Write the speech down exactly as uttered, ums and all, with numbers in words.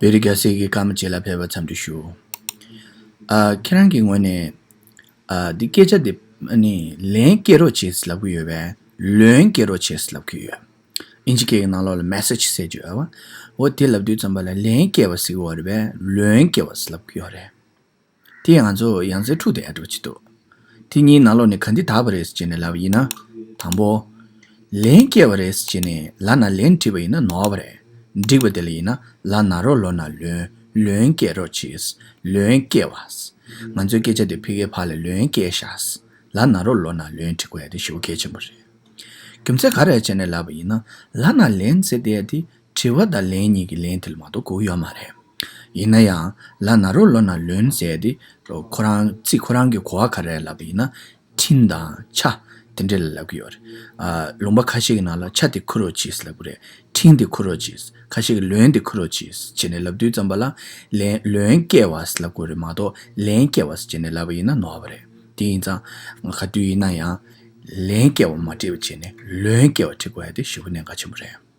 བོད་རིགས་རྒྱལ་སྲས་ཀྱི་བཀའ་མ་བཅས་ལ་ཕེབས་པར་འཚམས་འདྲི་ཞུ། ཨ། ཁྱེད་རང་གི་ངོས་ནས། ཨ། འདི་སྐད་ཆ་འདི་ནི་ལན་སྐྱེལ་རོགས་བྱེད་ལབ་ཀྱི་ཡོད་པས་ལོན་སྐྱེལ་རོགས་བྱེད་ལབ་ཀྱི་ཡོད། ཨིན་ཇི་སྐད་ཀྱི་ནང་ལོགས་ལ་མེ་སེ་ཇི་ཟེར་གྱི་ཡོད་པ། འོ་དེ་ལབ་དུས་ཙམ་པ་ལ་ལན་སྐྱེལ་བ་ཟེར་གྱི་ཡོད་རེད་པས་ལོན་སྐྱེལ་བ་ཟེར་ལབ་ཀྱི་ཡོད་རེད། དེ་ང་ཚོ་ཡང་སེ་འཁྲུག་དེ་ཨ་འགྲོ་ཅི་འདུག་དེ་གཉིས་ནང་ལོགས་ནས་ག་འདི་དག་པ་རེད་ཟེར་བྱས་ནས་ལབ་པ་ཡིན་ན། དང་པོ། ལན་སྐྱེལ་བ་རེད་ཟེར་བྱས་ནས་ལ་ན་ལན་བྲིས་པ་ཡིན་ན་ནོར་བ་རེད། འགྲིག་པ་དེ་ལ་ཡིན་ན་ལ་ན་རོ་ལོ་ན་ལོན། ལོན་སྐྱེལ་རོགས་གྱིས། ལོན་སྐྱེལ་བ། ང་ཚོའི་སྐད་ཆ་དེ་ཕ་གིའི་ཕར་ལ་ལོན་སྐྱེལ་ཤག་ལ་ན་རོ་ལོ་ན་ལོན་བྲིས་དགོས་ཡ་དེ་ཞེ་པོ་གལ་ཆེན་པོ་རེད། རྒྱུ་མཚན་ག་རེ་བྱས་ནས་ལབ་པ་ཡིན་ན་ལ་ན་ལན་ཟེར་དེ་དེ་དྲི་བ་དང་ལན་གཉིས་ཀྱི་ལན་དེ་ལ་མ་གཏོགས་གོ་གི་ཡོད་མ་རེད། ཡིན་ན་ཡང་ལ་ན་རོ་ལོ་ན་ལོན་ཟེར་དེ་ཁོ་རང་ཚིག་ཁོ་རང་གི་གོ་བ་ག་རེ་ལབ་པ་ཡིན་ན་འཕྲིན་དང་ཆ་དེ་འདྲ་ལ་ལབ་ཀྱི་ཡོད་རེད། ཨ། ལུང་པ་ཁ་ཤས་ཀྱི་ནང་ལ་ཆ་དེ་ཁུར་རོགས་གྱིས་ལབ་ཀྱི་རེད། འཕྲིན་དེ་ཁུར་རོགས་གྱིས། ཁ་ཤས་ཀྱིས་ལོན་དེ་ཁུར་རོགས་གྱིས་བྱས་ནས་ལབ་དུས་ཙམ་པ་ལ་ལན་ལོན་སྐྱེལ་བ་ལབ་དགོས་རེད་མ་གཏོགས་ལན་སྐྱེལ་བ་བྱས་ནས་ལབ་པ་ཡིན་ན་ནོར་བ་རེད། དེ་ཡིན་ཙང་ག་དུས་ཡིན་ན་ཡང་ལན་སྐྱེལ་བ་མ་བྲིས་པ་བྱས་ནས་ལོན་སྐྱེལ་བ་བྲིས་དགོས་ཡ་དེ་ཞེ་པོ་གནད་འགག་ཆེན་པོ་རེད།